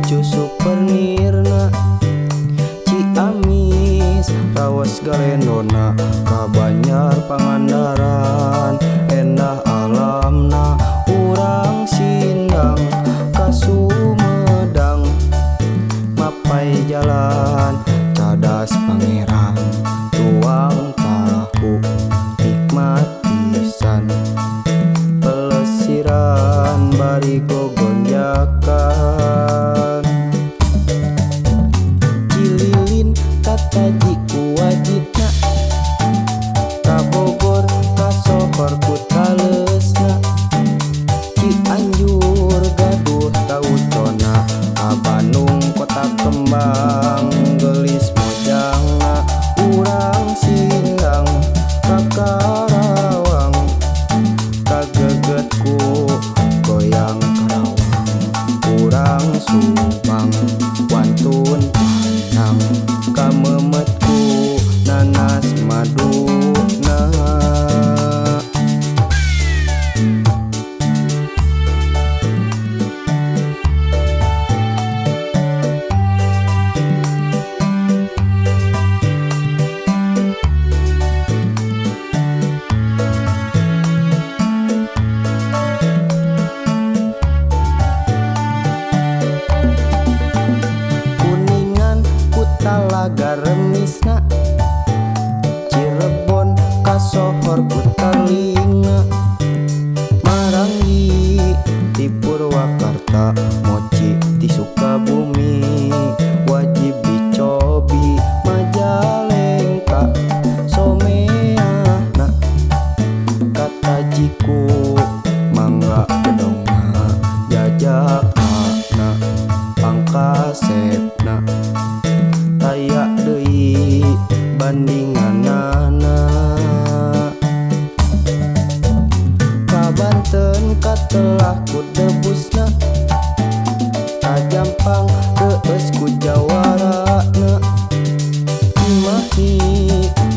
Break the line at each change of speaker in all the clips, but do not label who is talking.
Lucu supernirna Ciamis rawas galendona ka Banjar Pangandaran endah alamna urang Sindang ka Sumedang mapai jalan cadas pangeran tuang tahu nikmat pisan pelesiran bari gogonjakan Cililin tataji ku wajibna ka Bogor kasohor ku talesna Cianjur gaduh taucona ka Bandung kota kembang gelis mojangna urang Sindang ka Karawang kagegetku goyang Karawang urang Subang wantun panang kamemetku nanas maduna. Kuningan ku Talaga remisna Cirebon kasohor ku tarlingna Maranggi ti Purwakarta moci ti Sukabumi wajib dicobi Majalengka someahna katajiku mangga gedongna jajakana pangkasepna taya deui bandinganana ka Banten katelah ku debusna ka Jampang reueus ku jawarana Cimahi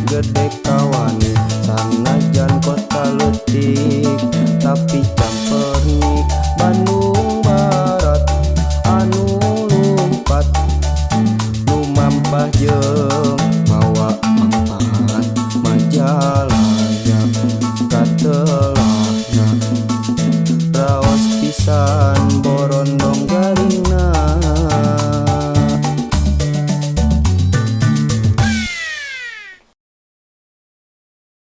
gede kawani sanajan kota leutik tapi campernik Bandung Barat anu lumpat lumampah jeung